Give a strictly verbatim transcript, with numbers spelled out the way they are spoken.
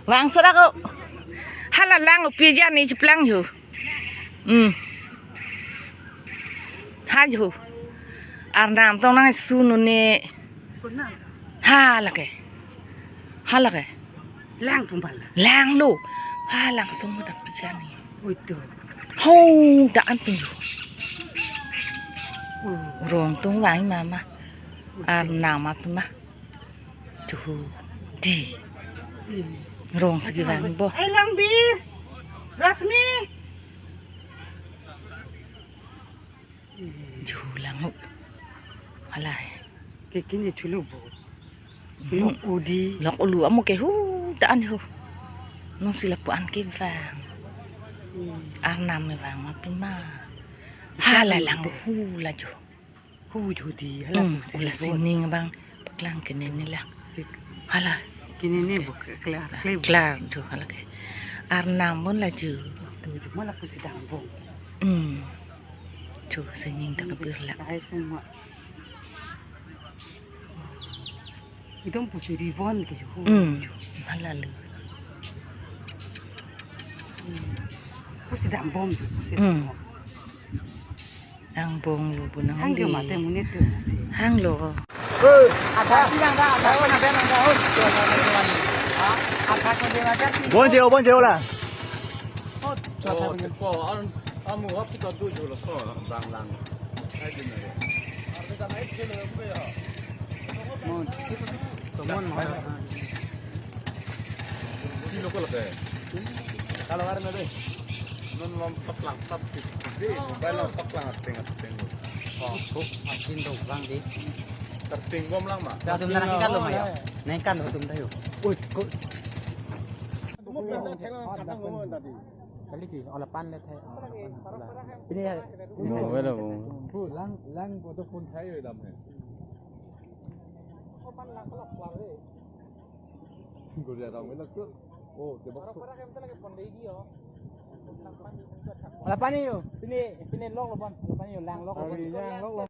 Vang sora ko. Hala lang lo pi jan ni chiplang jo. Hmm. Ha jo. Arnam tong nang su nu ne. Ha lake. Ha lake. Lang pum pala. Lang lo. Ha lang sung ma dam pi jan ni. Ui tu. Ho da an pin jo. Hmm. Rong tung vang mama. Arnam ma pin ma. Tuhu di. Hmm. Rong sigi vang bo. Ai lang bir. Rasmi. Ju lang. Alai. Ke kini chulu bo. Hmm. Lok udi. Lok ulu amo ke hu ta an hu. Nung sila pu an ke vang. Hmm. Arnam me vang ma pin ma. Hala lang hu la jo. Hu jodi hala. Hmm, pusi ula bon. Sining abang paklang kene ne lang. Cik. Hala. Kene ne bu klar, klar. Klar tu hala ke. Arnam bon la ju. Tu ju mala pusi dang bon. Hmm. Ju sining ta kabir la. Hai semua. Idom pusi ribon ke ju. Hmm. Hala lu. Hmm. Pusi dang bon ju, pusi. Hmm. Dang bon. Angbong lo bu nang. Hang di. Mate monit tu nasi. Hang lo. Ada si nang da, ada ko nang da, nang da. Oh. Ada ko dia ada si. Bon jeo, bon jeo la. Oh, ko an amu apu ta tu jo lo so dang lang. Hai di na. Mon. Tomon mo. Kilo ko lake. Kalau warna deh. Non lom paklang tap tik. Di, mobile lom paklang ateng ateng. Oh, kok asin dong bang di. Terting bom lang ma. Ya, tum nang kan lo ma ya. Nang kan lo tum tayo. Ui, kok. Kali ki, ola pan le thai. Ini ya. Mobile lo. Lang, lang, ko to phone thai yo dam hai. Gurja rong elak tu. Oh, tebak tu. Ala pani yo. Pini, pini lok lo bon. Ala pani yo, lang lok lo bon. Lang lok lo.